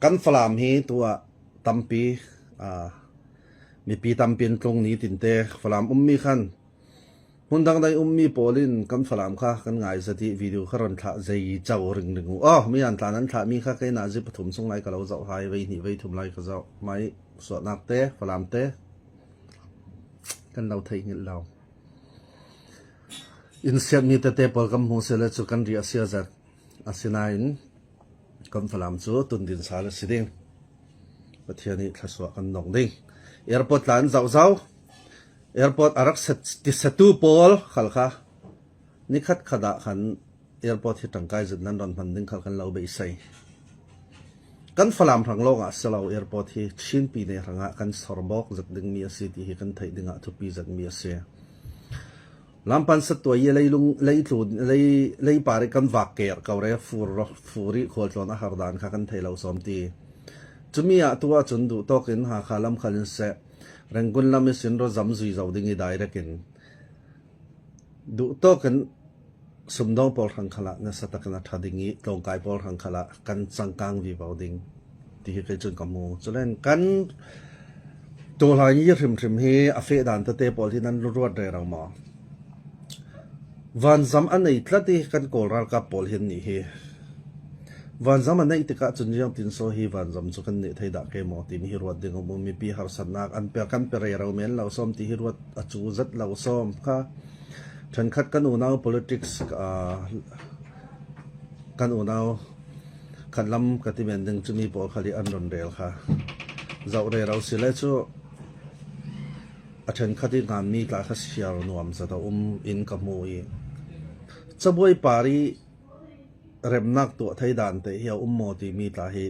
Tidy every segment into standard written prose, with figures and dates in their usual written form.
Kan Falam hi tu ah tampi mipi tampi an tlung ni tinte Falam ummi khan hmun dangdang ummi pawl in kan Falam kha kan ngai zat i video kha ron thlah zei cho ring ring u. Oh, mi an tlan an thlah mi kha kei na zi pathum sung lai ka lo zoh hai vei hnih vei thum lai ka zoh. Mai suahnak te Falam te kan lo thei ngil lo. Inn siatmi tete pawl kan hmu sile cu kan riah sia zat. Asinain kan Falam cu tundin sal a si ding. Pathian nih thlasuah kan nong ding. Airport la an zoh zau. Airport a rak set tisetu pawl khal kha nikhat khat ah khan airport hi tangkai zat nan ron hman ding khal kan lo beisei. Kan Falam hrang lawng ah si lo airport hi Chin pine hrang ah kan sorbawk zat dingmi a si ti hi kan theih ding ah thupi zatmi a si. Lampan satuai i leilung leitlun lei leipar i kan vak ker ko re fur fur i khualtlawn a har dan kha kan thei lo som ti. Cumi ah tu ahcun duh tawk in Hakha lam khal in seh Rangoon lam i sin ro zam zui zo ding i direct in duh tawk in sumdawng pawl hrang khal ah nasa takin a ṭha ding i tlawngkai pawl hrang khal ah kan cangkang vivo ding ti hi kei cun ka hmu. Culen kan tuhlai i hrimhrim hi a feh dan tete pawl hi nan ruat rero maw? Vanzam a nei tlat i kan Kawl ralkap pawl hin nih hi vanzam a neih tikah cun riang tin saw hi vanzam cu kan nih thei dah ke maw timi hi ruat ding um mipi harsatnak an pe kan pe rero men lo som ti hi ruat a cu zat lo som kha Ṭhenkhat kan unau politics kan unau khat lam ka ti men ding cu mi pawl khal i an ron rel kha zoh rero si le cu a ṭhenkhat i nganmi tla kha siar nuam zat a um in ka hmu i cabuai par i remnak tuah thei dan te hi a um maw timi tla hi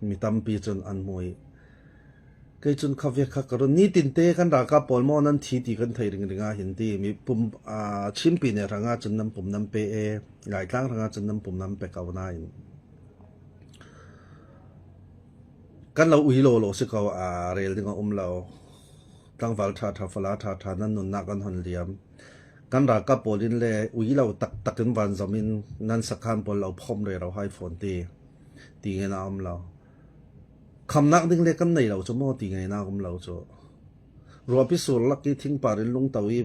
mi tampi cun an hmu i Kei cun kha ve kha ka run. Nitin te kan ralkap pawl maw nan thi ti kan thei ringring ah hin ti mi pum Chinpi ne hrang ah cun nan pum nan pe e Laitlang hrang ah cun nan pum nan pe ko nain kan lo ui law law si ko a rel ding a um lo. Tlangval ṭha ṭha fala ṭha ṭha nan nunnak an hon liam. Kan ralkap pawl in le ui lo taktak in vanzam in nan sakhan pawl lo phom re ro hai fawn ti ti ngen a um lo. Khamnak ding le kan nei lo cu maw ti ngeinak um lo cu. Ruahpi sur lak i thingpar in lungto i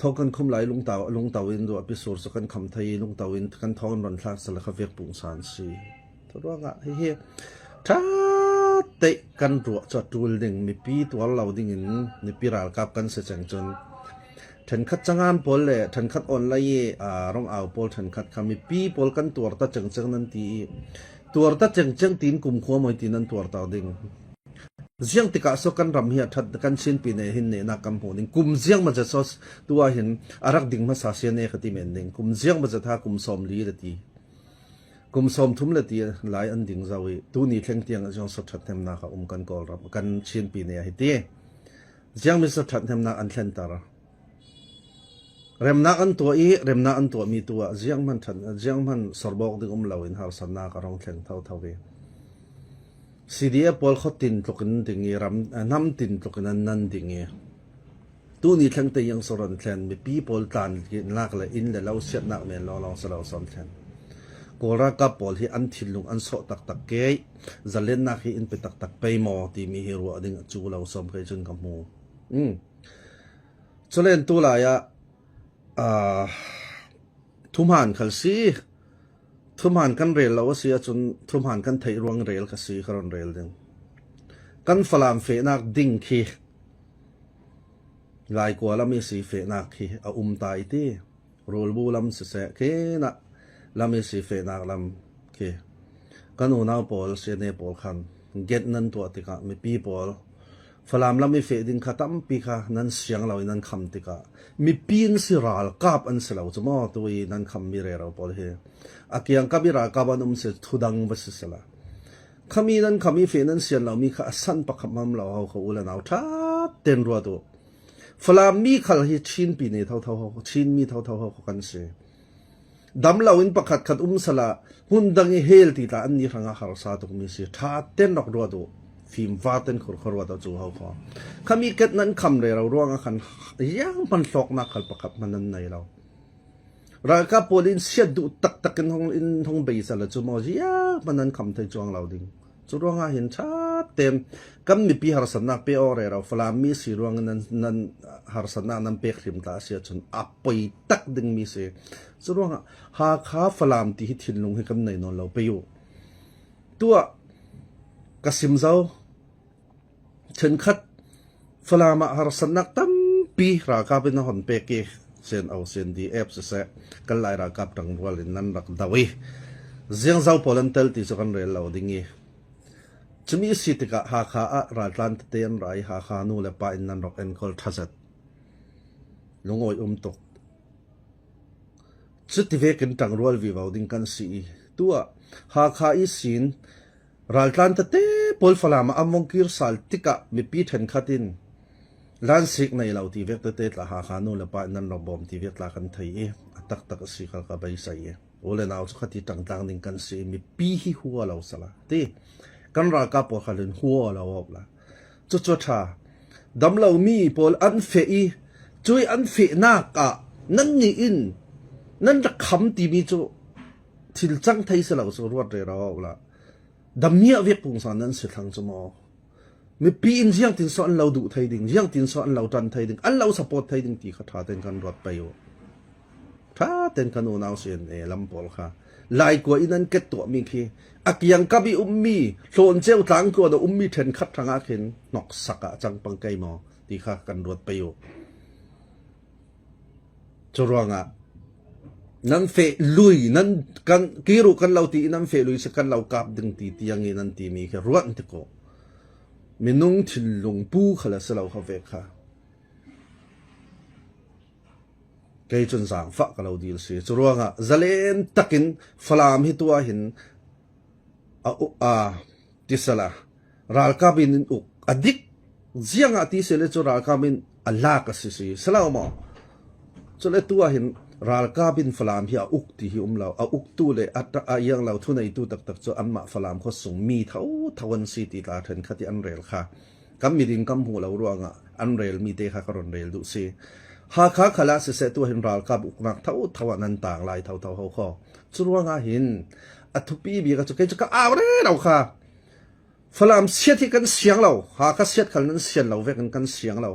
tho kan khum lai lungto lungto in ruahpi sur cu kan kham thai i lungto in kan tho in ron thlak sala kha vek pungsan si. Ruangah hihi ṭha te kan ruah cu ṭul ding mipi tuar lo ding in mipi ralkap kan si ceng cun ṭhenkhat cangan pawl le ṭhenkhat online i rong au pawl ṭhenkhat kha mipi pawl kan tuar ta cengceng nan ti i Tuar ta cengceng tiin kumkhua moi ti nan tuar ta ding. Ziang tikah so kan ram hi a that kan Chin pi ne hin ne na kam hmu ding. Kum ziang ma so tu ah hin arak ding hmasa sia ne ka ti men ding. Kum ziang ma tha kum som li le ti. Kum som thum le ti lai an ding zau i tu ni thleng tiang a ziang so that hem na ka um kan kawl ram kan Chin pi ne hi ti. Ziang mi so that hem na an thlen tar. Remnak an tuah i remnak an tuahmi tu ah zianghmanh ṭhat zianghmanh sorbawk ding um loin harsatnak a rong thleng thotho ve. CDF pawl khuatin tluk in ding i ram hnam tin tluk in an nan ding i tuni thleng te yang soron thlen mipi pawl tlan lak le inn le lo siatnak men lawnglawng si lo son thlen. Kawl ralkap pawl hi an thinlung an sawh taktak ke zalennak hi in pe taktak pei maw timi hi ruah ding cu lo som kei cun ka hmu. Mm. Culen tu lai ah thuhmaan khal si. Thuhmaan kan rel lo a si ahcun thuhmaan kan theih ruang rel ka si ka ron rel ding. Kan Falam fehnak ding khi Laikua lam i si fehnak khi a um ta i ti. Rulbu lam siseh khi na lam i si fehnak lam khi kan unau pawl CNA pawl khan get nan tuah tikah mipi pawl Falam lam i feh ding kha tampi kha nan siang lo i nan kham tikah mipi an si ralkap an si lo cu maw tu i nan khammi rero pawl hi a kiangkap i ralkap an um si thudang va si sela khami nan kham i feh nan sian lomi kha a san pakhat mam lo ho kha u le nau ṭha ten ruat u Falam mi khal hi Chin pi ne tho tho ho Chin mi tho tho ho kan si dam lo in pakhat khat um sala hmun dang i hel ti tla an ni hranga harsa tuk mi si tha ten rak ruat u fim va ten khur khor ruat chu ho kho khami ket nan kham re ro ruanga khan yang man hlok nak khal pakhat man nan nei lo. Ralkap pawl in siat duh taktak in hong in hong bei sala cu maw ziak man an kham thei chuang lo ding. Cu ruangah hin ṭha tein kan mipi harsatnak pe awk rero Falam mi si ruang in nan, nan harsatnak nan pek hrim ta a si ahcun a poi tak dingmi si. Cu ruangah Hakha Falam ti hi thinlung hi kan nei nawn lo pe u. Tuah ka sim zo Chenkhat Falam ah harsatnak tampi ralkap in a hon pek i CNO, CNDF siseh kan Lai ralkap ṭangrual in nan rak do i ziangzo pawl an tel ti cu kan rel lo ding i cumi si tikah Hakha ah raltlan tete an ra i Hakha nu le pa in nan rak enkawl ṭhazet. Lungawi um tuk. Cuti vekin ṭangrual vivo ding kan si i tu ah Hakha i sin Raltlan tete pawl Falam ah an vong kir sal tikah mipi ṭhenkhat in lansik nei lo ti vek tete tla Hakha nu le pa in nan rak bawm ti vek tla kan thei i a taktak a si khal ka beisei i u le nau cu khati ṭangtlang ding kan si i mipi hi hua lo sala ti kan ralkap pawl khal in hua lo awk la cucu ṭha damlomi pawl an feh i cui an fehnak ah nan nih in nan rak kham timi cu thil cang thei si lo cu ruat re ro la damiah vek pungsan nan si thlang cu maw mipi in ziang tin so an lo duh thei ding ziang tin so an lo tan thei ding an lo support thei ding ti kha tha ten kan ruat pei u tha ten kan unau sin e lam pawl kha lai kua in an ket tuah mi khi a kiang kap i ummi hlawn cheu tlang kua da ummi then khat thanga khin nok sak ah chang pang kai maw ti kha kan ruat pei u Curuangah nan feh lui nan kan kiru kan lo ti i nan feh lui si kan lo kap ding ti tiang i nan timi khi ruat ti ko. Minung thinlung pu kha le si lo kha ve kha. Kei cun zaangfah ka lo dil si. Curuangah zalen takin Falam hi tuah hin a a tisala ralkap in in uk a dik ziang ah ti sele cu ralkap in a lak a si si selo maw cule tu ah hin ralkap in Falam hi a uk ti hi um lo a uktu le a a iang lo thu neitu taktak cu anmah Falam khua sung mi tho tho an si ti tla then kha ti an rel kha kan miding kam hmu lo ruangah an rel mi te kha ka ron rel duh si Hakha khala siseh tu hin ralkap uknak tho tho ah nan tang lai tho tho ho kho cu ruangah hin a thupi bi ka chu kei chu ka au re lo kha Falam siat hi kan siang lo Hakha siat khal nan sian lo vek in kan siang lo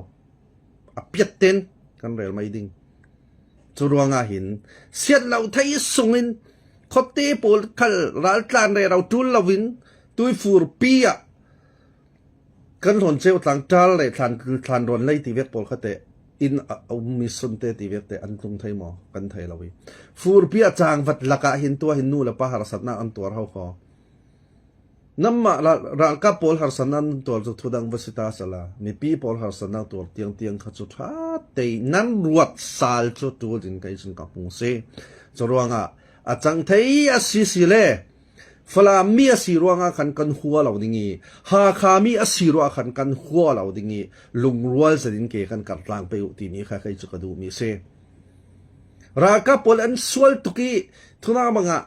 a piat ten kan rel mai ding cu ruangah hin siat lo thei sung in khotte pawl khal raltlan re ro tul lo in tuifur pi ah Kan hlawn tlang ṭal le thlan thlan rawn lei ti vek pawl kha teh inn a ummi sunte ti vek teh an tlung thei maw? Kan thei lo i. Furpi a caang vat lakah hin tuah hin nu le pa harsatnak an tuar hau kho. Namah ralkap pawl harsatnak nan tuar cu thudang va si ta sala. Mipi pawl harsatnak tuar tiangtiang kha cu ṭha te nan ruat sal cu ṭul in kei cun ka hmu si. Cu ruangah a cang thei a si si le Falam mi a si ruangah khan kan hua lo ding i Hakha mi a si ruah khan kan hua lo ding i lungrual zet in ke kan kartlang pe u timi kha kei cu ka duhmi a si. Ralkap pawl an sual tuk i thuna bangah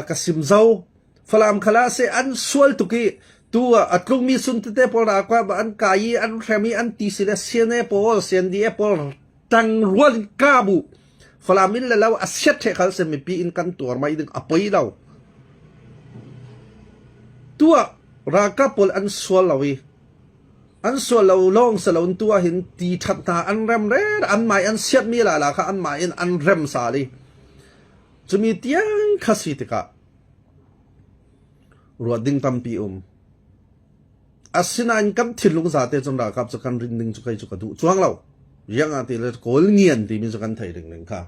ka sim zo Falam khala se an sual tuk i tu a tlungmi sun tete pawl ralkap an kai i an hrem i an ti si le CNA pawl CNDA pawl tang rual in kap u Falam in le lo a siat the khal se mipi in kan tuar mai ding a poi lo. Tuah ralkap pawl an sual lo i an sual lo lawng se lo tu ah hin ti that hna an rem re an mai an siat mi la la kha an mai in an rem sal i cumi tiang kha si tikah ruat ding tampi um Asinain kan thinlung zate cun ralkap cu kan rin ding cu kei cu ka duh cuang lo. Riang ah ti le Kawl ngian timi cu kan thei ringring kha.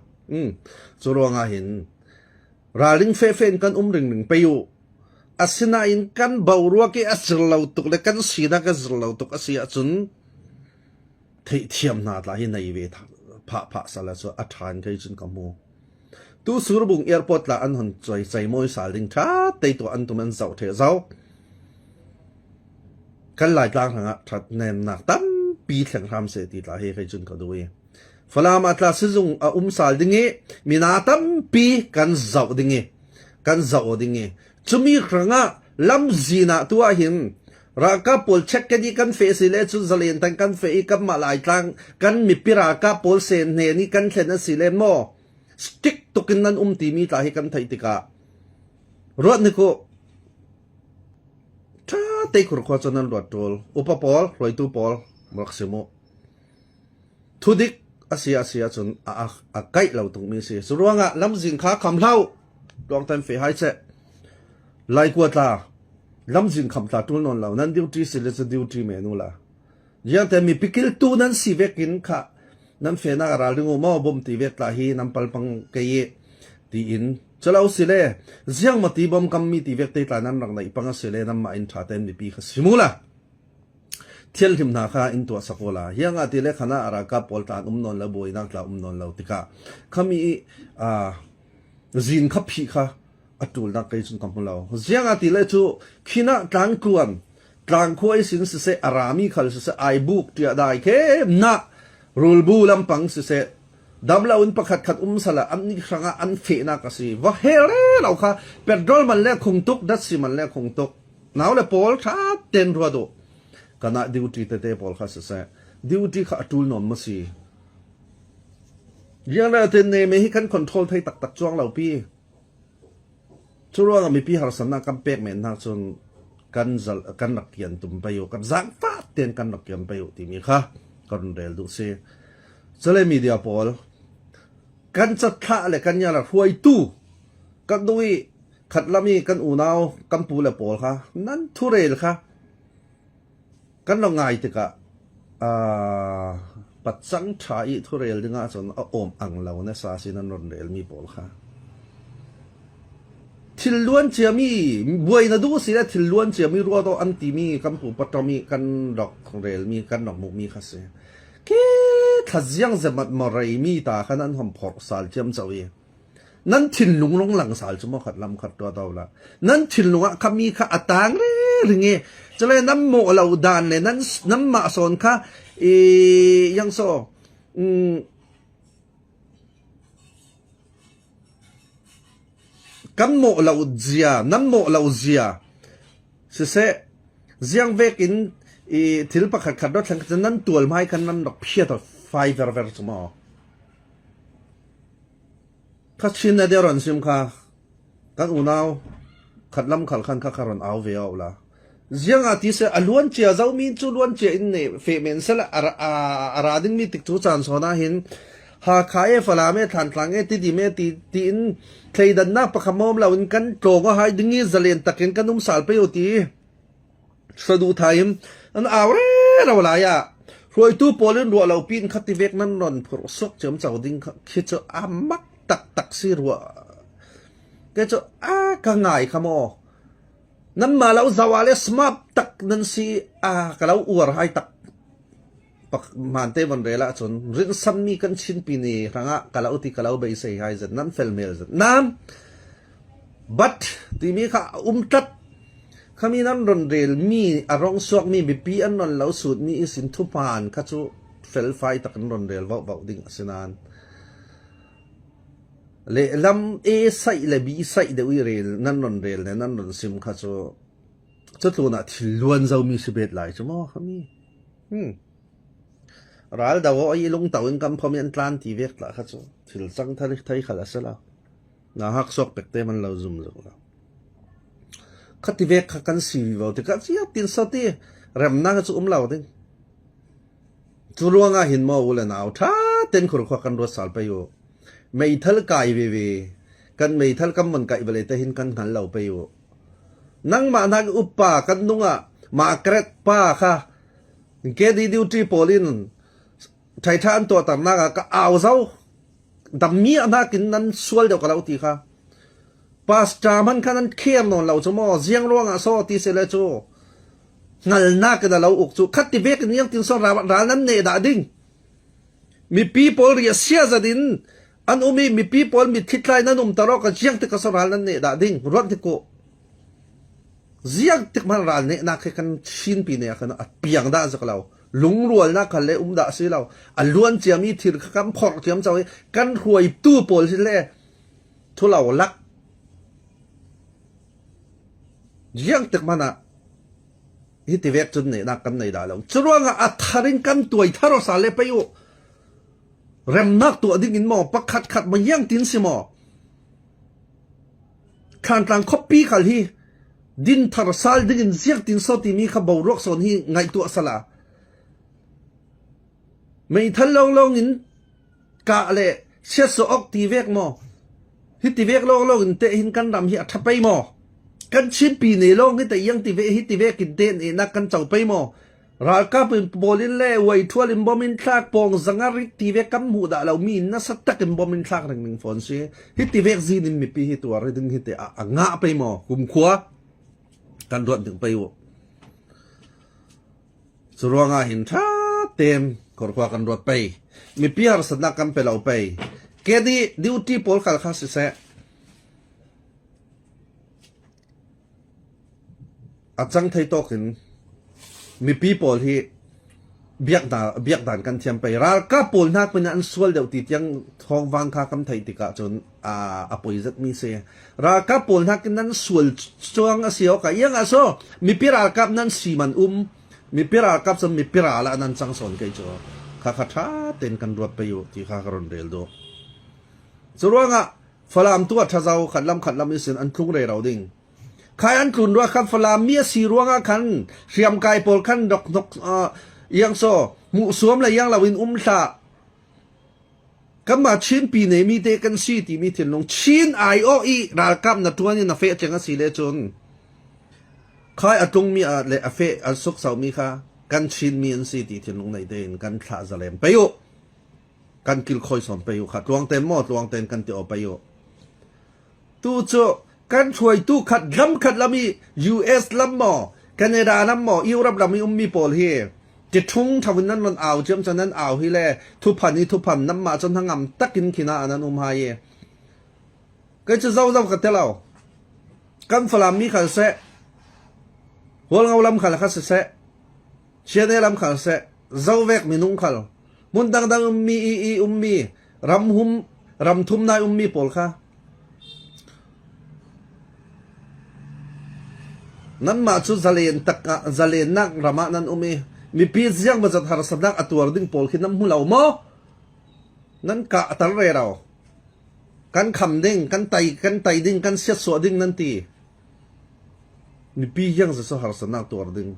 Cu ruangah hin ralring fefe in kan um ringring pei u. Asinain kan boruak i a zir lo tuk le kan sinak a zir lo tuk a si ahcun theihthiam hna tla hi nei ve phah phah sala cu a ṭha in kei cun ka hmu. Tu Surbung airport la an hon choi chei mawi sal ding ṭha te tuah an tum an zoh the zo. Kan Laitlang hrangah ṭhat nemnak tampi thleng hram seh ti tla hi kei cun ka duh i. Falam ah tla sizung a um sal ding i mina tampi kan zoh ding i kan zoh ding i cumi hrangah lamzin ah tu ah hin ralkap pawl check kan i kan fe si le cun zalen tan kan fe i kanmah Laitlang kan mipi ralkap pawl sen hnen i kan thlen a si le maw? Stick tukin nan um timi tla hi kan theih tikah ruat ni ku ṭha te khurkhua cu nan ruat ṭul. Upa pawl, hruaitu pawl rak si mu. Thudik a si a si ahcun a, a, a kaih lo tukmi si. Cu ruangah lamzing kha kham hlah u. Tuangtan fe hai seh. Laikua tla lamzing kham tla ṭul nawn lo. Nan duty si le cu duty men u la. Jiangte mi pikiltu nan si vekin kha nan fenak a ral ding u maw bom ti vek tla hi nan palpang kei tiin chalo si le ziang ma ti bom kam mi ti vek te tla nan rak nei pang si le nan ma in tha ten mipi kha simu la thial hlim hna kha in tuah sak la hianga ti le khana araka pawl tlan um non lo buainak tla um non lo tika khami a zin kha phi kha a ṭulnak kei cun ka hmu lo. Ziangah ti le cu khin ah tlangtluan, tlangkhua i sin siseh, a rami khal siseh, aibuk ṭiah dai khem na rulbu lampang siseh, damlo in pakhat khat um sala an ni hrangah an fehnak a si. Va hel re lo kha petrol man le khung tuk, datsi man le khung tuk. Nau le pawl ṭha ten rua duh. Kana duty tete pawl kha siseh, duty kha a ṭul nawn ma si. Rianrel ten ne me hi kan control thei taktak chuang lo pi. Cu ruangah mipi harsatnak kan pek men hna cun kan zal kan rak kian tum pei u, kan zaangfah tein kan rak kian pei u timi kha ka run rel duh si. Cule media pawl kan cathlah le kan yala hruaitu kan duh i khatlam i kan unau kan pu le pawl kha nan thurel kha Kan lo ngai tikah pacang ṭha i thurel dingah cun a awm ang lo na sa sin an ron relmi pawl kha. Thil luan ciami buai na duh si le thil luan ciami rua dawh an timi kan pupa ṭom i kan rak relmi kan rak hmuhmi kha si. Khi thlaziang zemat maw reimi ta khan an hom phorh sal ciam cho i Nan thinlung rong lang sal cu maw khat lam khat tua to la. Nan thinlung ah kha mi kha a tang re ring i cule nan mawh lo dan le nan nan mah sawn kha i yang so kan mawh lo zia nan mawh lo zia siseh ziang vek in i thil pakhat khat ro thleng nan tual hmai khan nan rak phiat fai ver ver cu maw Kachin na deuh ron sim kha kan unau khat lam khal khan kha kha ron au ve au la. Ziang ah ti se a luan cia zomi cu luan cia in ne fe men sel a a ra ding mi tik cu caan sawn ah hin Hakha e Falam e Thantlang e Tidim e ti tiin thleidannak pakhat mom lo in kan tlawng a hai ding i zalen takin kan um sal pe u ti. Saduhthah in an au rero lai ah hruaitu pawl in ruah lo pin kha tivek nan ron phurh suk ciam co ding khi cu a mak taktak si rua ke cu a ka ngai kha maw nan ma lo zawa le smart tak nan si a ka lo uar hai tak pak man te von rel ahcun rinhsammi kan Chinpi ni hrangah ka lo ti ka lo beisei hai zat nan fel mel zat nam but timi kha um tlat khami nan ron rel mi a rong suak mi mipi an ron lo sut mi isin thupan kha cu felfai tak an ron rel vau vau ding asinan le lam A sai le B sai deuh i rel nan ron rel le nan ron sim kha cu cutlun ah thil luan zomi si bet lai cu maw khami Ral do aw i lungto in kan phom i an tlan ti vek tlah kha cu thil cang thar thei khal a si lo. Na hak sok pek te man lo zum zuk lo. Khati vek kha kan si vo tikah cia tin so ti remnak cu um lo ding. Cu ruangah hin maw u le nau tha ten khur khua kan ruat sal pe u. Meithal kai ve ve kan meithal kan mon kai vale te hin kan hngal lo pe u. Nangmah nak upa kan nung ah Margaret pa kha KD duty pawl in ṭhaiṭha an tuahternak ah ka au zau. Dammi a nakin nan sual deuh ka lo ti kha. Pastor man kha nan kher nawn lo cu maw ziang ruangah so ti se le cu hngalnak in a lo uk cu khat ti vek in yang tin so ral nan ne dah ding. Mipi pawl ria sia zat in an um i mipi pawl mitthli tlai nan um taro ka ziang tik ka so ral nan ne dah ding ruat ti ko. Ziang tik hmanh ral nehnak hi kan Chinpi ne ah khan a piang dah zik lo. Lungrualnak kha le um dah si lo. A luan ciami thil kha kan phorh thiam cang i kan hruaitu pawl hi le thulo lak. Ziang tik hmanh ah hi ti vek cun nehnak kan nei dah lo. Cu ruangah a thar in kan tuai thar sa le pei u. Remnak tuah ding in maw pakhat khat ma iang tin si maw? Thlantlang khuapi khal hi dinthar sal ding in ziak tin so timi kha boruak sawn hi ngaihtuah sala. Meithal lawnglawng in kah le siatsaw ok ti vek maw? Hi ti vek lawnglawng in teh hin kan ram hi a ṭha pei maw? Kan Chinpi ne lawng hi te iang ti ve hi ti vek in te ne nak kan co pei maw? Ralkap in pawl in le uai ṭhual in bom in thlak pawng zanga rik ti vek kan hmuh dah lo mi in nasa tak in bom in thlak ring ning fawn si. Hi ti vek zin in mipi hi tuar ding hi te a ngah pei maw? Kumkhua kan ruat ding pei u. Cu ruangah hin ṭha tein khorkhua kan ruat pei. Mipi harsatnak kan pe lo pei. Kedi duty pawl khal kha siseh. A cang thei tawk in mipi pawl hi biakdan kan thiam pei. Ralkap pawl hna pin an sual deuh ti tiang thawngvang kha kan theih tikah cun a poi zatmi si. Ralkap pawl hna kin nan sual cuang a si awk ah iang ah so mipi ralkap nan si man um mipi ralkap cun mipi ral ah nan cang sawn kei cu kha kha ṭha tein kan ruat pei u ti kha ka ron rel duh. Cu ruangah Falam tu a ṭhazau khat lam khat lam isin an tlung rero ding. Khai an tlun rua khan Falam mi a si ruangah khan hriamkai pawl khan dok nok iang so hmuh suam le iang lo in um hlah. Kanmah Chin pine mi te kan si timi thinlung Chin aiawh i ralkap na ṭuan in na feh ceng a si le cun khai a tlungmi le a feh an suksomi kha kan Chin mi an si ti thinlung nei tein kan thlah zalem pei u. Kan kilkhawi sawn pei u kha tluang ten maw tluang ten kan ti aw pei u. Tu cu kan hruaitu khat ram khat lam i US lam maw Canada lam maw Europe ram i ummi pawl hi ti ṭhung ṭho in nan ron au ciam cun nan au hi le thuphan i thuphan nan mah cun hnangam takin khin ah nan um hai i kei cu zo zo ka te lo kan Falam mi khal seh Hualngo lam khal kha siseh CNA lam khal seh zovek minung khal hmun dangdang ummi i i ummi ramhum ramthum nai ummi pawl kha Nanmah cu zalen tak ah zalennak ram ah nan um i mipi ziang mazat harsatnak a tuar ding pawl khi nan hmu lo maw? Nan kah a tar rero. Kan kham ding, kan tai, kan tai ding, kan siatsuah ding nan ti. Mipi hiang zeso harsatnak tuar ding.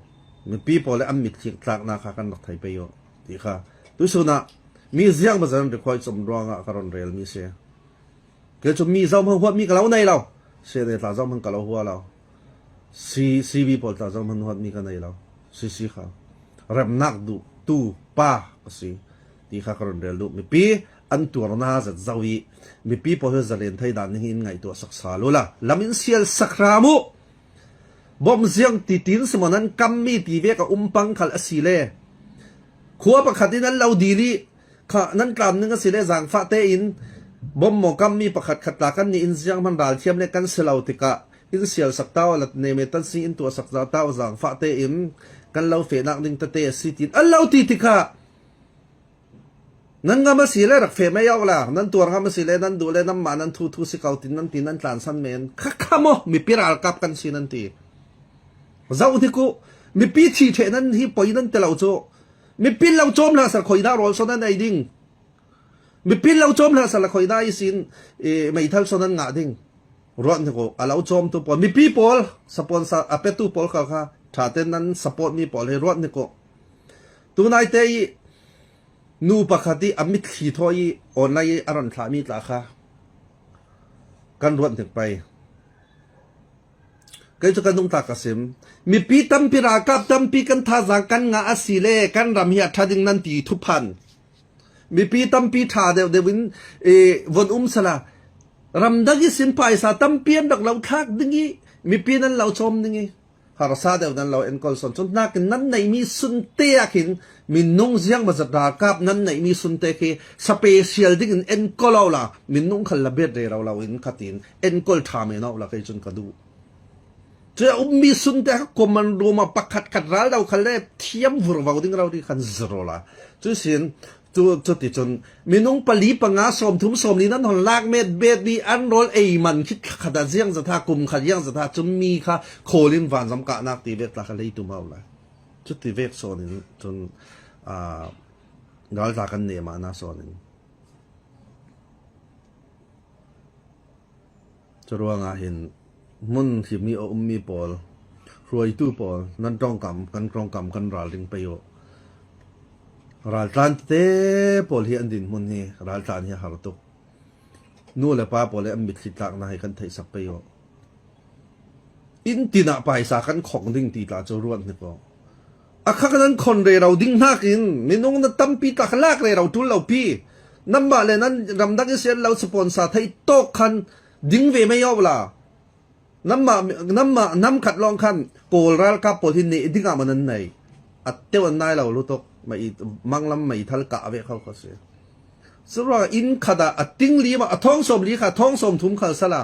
Mipi pawl le an mitthli tlaknak kha kan rak thei pei u ti kha. Tuisun ah mi ziang mazat an rekhoi chom ruangah ka ron rel mi si. Kei cu mi zohhmanh huatmi ka lo nei lo. CNA tla zohhmanh ka lo hua lo. C CB pawl tla zohhmanh huatmi ka nei lo. CC kha remnak duh tu pa ka si ti kha ka ron rel duh. Mipi an tuarna zat zo i mipi pawl hi zalen thei dan ning in ngaihtuah saksa lu la. Lam in sial sakram u. Bom ziang ti tin simon an kammi ti ve ka umpang khal asi le. Khua pakhat in an lo dil i Kha nan tlam ning a si le zaangfah tein bom maw kammi pakhat khat la kan nih in ziang hman ral thiam le kan si lo tikah in sial sak tau lat ne me tan si in tuah sak za tau zaangfah tein kan lo fehnak ding tete a si tin an lo ti tikah nan ngam a si le rak fe mai au la nan tuar ngam a si le nan duh le nan mah nan thu thu si ko tin nan ti nan tlan san men kha kha mo mipi ralkap kan si nan ti zau thi ku mipi thi the nan hi poi nan te lo chu Mipil lo cawm hlah sal khoi dah rawl son an ei ding. Mipil lo cawm hlah sal khoi dah isin meithal son an ngah ding. Ruat ko a lo cawm tu pawl mipi pawl sponsor a petu pawl kha kha tha ten nan support mi pawl he ruat ni ko. Tunai te i nu pakhat i a mitthli thaw i online i a ron thlah mi tla kha kan ruat hnik pai. Kei cu ka nungtlak ka sim. Mipi tampi ralkap tampi kan thazaang kan ngah a si le kan ram hi a ṭha ding nan ti thuphan. Mipi tampi ṭha deuhdeuh in von um sala ramdang i sin phaisa tampi an rak lo thlak ding i mipi nan lo cawm ding i harsa deuh nan lo enkawl son cun nakin nan neihmi sunte ah khin minung ziang mazat ralkap nan neihmi sunte khi special ding in enkawl lo la minung khal la bet re ro lo in khatin enkawl ṭha men awk la kei cun ka duh. Cu a ummi sunte kha common room ah pakhat khat ral do khal le thiam vurvo ding ro di khan zero la. Cu sin cu cu ti cun minung pali panga 30 sawmli nan hon lak met bet bi an rawl ei man khi khat ah ziang zatha kum khat ziang zatha cum mi kha kholin vanzam kahnak ti vek tla kha lei tu mau la. Cu ti vek sawn in cun ral tla kan ne ma na sawn in. Curuangah hin hmun him i a ummi pawl, hruaitu pawl nan ṭawngkam kan ṭawngkam kan ralring pei uh. Raltlan tete pawl hi an dinhmun hi raltlan hi a har tuk. Nu le pa pawl i an mitthli tlaknak hi kan theihsak pei uh. Inn tin ah paisa kan khong ding ti tla cu ruat hnik aw. A kha nan khon rero ding nakin minung na tampi tla kha lak rero ṭul lo pi. Nanmah le nan ramdang i sian lo sponsor thei tawk khan ding ve mei aw la. Nanmah nanmah nam khat lawng khan Kawl ralkap pawl hi neh ding ah maw nan nei. A teu an nai lo lutuk. Mei manglam meithal kah ve kho kha si. Curuangah inn khat ah a ting li ma a thong sawm li kha thong sawm thum khal sala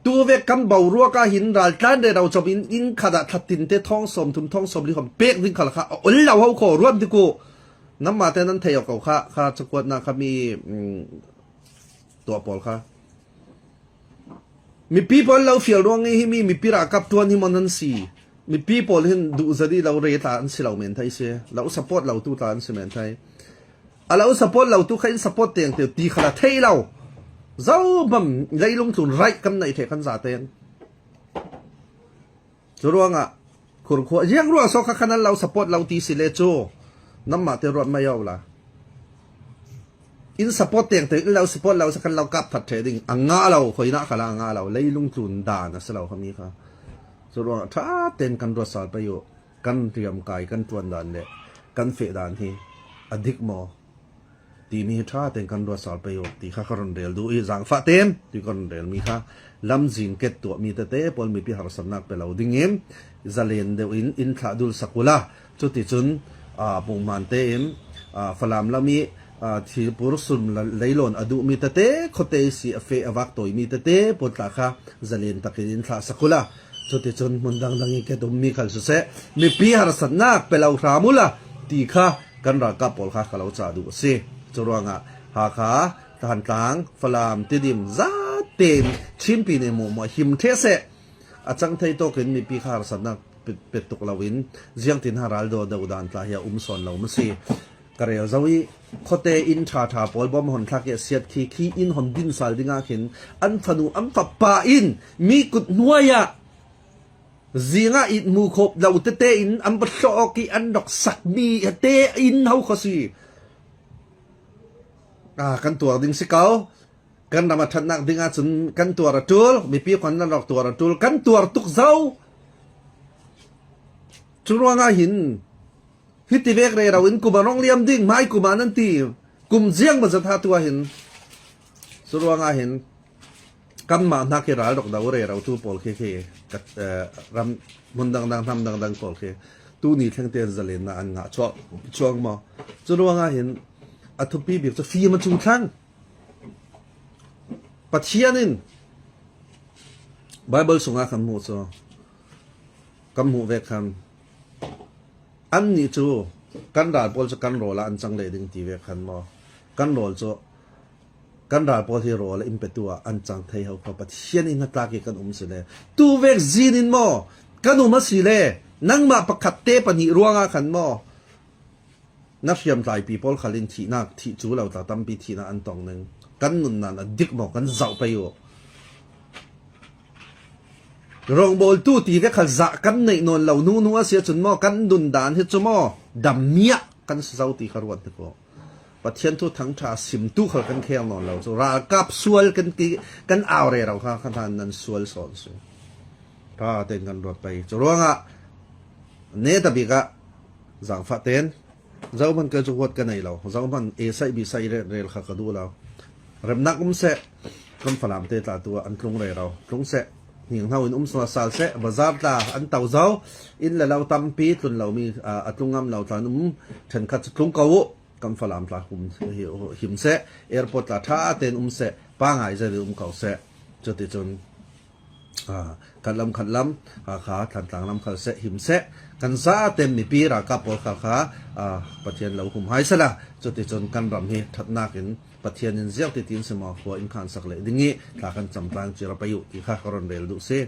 Tuve kan boruak ah hin raltlan rero chom in inn khat ah thlatin te thong sawm thum thong sawm li hom pek ding khal kha a ol lo ho kho ruam ti ku namma te nan thei ko kha kha chakuat na kha mi tuah pawl kha mipi pawl lo fial ruang hi mi mipi ralkap tuan hi mon nan si mipi pawl hin duh zadi lo re tla an si lo men thai si lo support lo tu tla an si men thai A lo support lo tu kha in support teng te ti kha la thei lo. Zo bam leilung tlun right kan nei the kan za ten. Cu ruangah khurkhua jiang ruang so kha khan an lo support lo ti si le cu namma te ruat mai yo la. In support teng te in lo support lo sa kan lo kap that the ding anga lo khoina khala anga lo leilung tlun dan a se lo khami kha. Cu ruangah tha ten kan ruat sal pa yu. Kan riamkai kan ṭuan dan le kan feh dan hi a dik maw timi hi ṭha tein kan ruat sal pei awk ti kha ka ron rel duh i zaangfah tein ti ka ron relmi kha lamzin ket tuahmi tete pawl mipi harsatnak pe lo dingin zalen deuh in inn thlah dul sak ula cuticun punghman tein Falam lam i thilpur sum leilawn a duhmi tete khuate si a fe a vak tawimi tete pawl tla kha zalen takin in thlah sak ula Cuticun hmun dangdang i ket ummi khal siseh, mipi harsatnak pe lo hram u la ti kha kan ralkap pawl kha ka lo cah duh a si. Cu ruangah Hakha, Thantlang, Falam, Tidim zatein Chinpi nih mu maw him ṭhe seh. A cang thei tawk in mipi kha harsatnak pet tuk loin ziangtin ha ral do do dan tla hi a um sawn lo ma si. Ka rel zo i khuate inn ṭhaṭha pawl bom hon thlak i a siat khi khi inn hon din sal dingah khin an fanu an fapa in mi kut hnuai ah zing ah it mu khop lo tete in an va hlawk i an rak sakmi te inn ho kha si. Ah, kan tuar ding si ko. Kan ram a ṭhatnak ding ahcun kan tuar a ṭul. Mipi kan nan rak tuar a ṭul. Kan tuar tuk zo. Cu ruangah hin Hiti vek rero in kum a rong liam ding hmai kum ah nan ti kum ziang ma zatha tu ah hin cu ruangah hin kanmah hna khi ral rok do rero tu pawl khi khi ram hmun dangdang hnam dangdang pawl khi tu ni thleng te zalen na an ngah chuak chuang maw cu ruangah hin a thupi bik cu fim a chung thlang Pathian in Bible sungah kan hmuh cu kan hmuh ve khan Annih cu kan ral pawl cu kan rawl ah an cang leh ding ti ve khan maw kan rawl cu kan ral pawl hi rawl in petu ah an cang thei ho kha Pathian in hnatlak i kan um si le tu vek zin in maw kan um a si le nangmah pakhat te pahnih ruangah khan maw na hriamtlaipi pawl khal in thihnak thih cu lo tla tampi thihnak an tong ning kan nunnan a dik maw kan zoh pei u. Rawngbawltu ti te khal zah kan neih nawn lo nu nu a si ahcun maw kan nun dan hi cu maw dammiah kan si zo ti kha ruat hnik u. Pathian thu thangṭha simtu khal kan khel nawn lo cu ralkap sual kan ti kan au rero kha kha hlan nan sual sawn si. Tha tein kan ruat pei. Cu ruangah ne ta bik ah zaangfah tein zohman ka cu huat ka nei lo. Zohman e sai bi sai rel kha ka duh lo. Remnak um seh, kan Falam te tla tu ah an tlung rero. Tlung seh, hninghno in um sal seh, bazar tla an to zo, inn le lo tampi tlun lomi a tlung ngam lo tla an um, ṭhenkhat cu tlung ko u, kan Falam tla hum him seh, airport tla ṭha tein um seh, pa ngai zei um ko seh. Cuticun khat lam khat lam Hakha Thantlang lam khal seh him seh kan zaten mipi ralkap pawl kha kha Pathian lo hum hai sela cuticun kan ram hi thatnak in Pathian in ziak ti tin semaw khua in khan sak le ding i thla kan cam tlang chira payu ti kha ka ron rel duh si.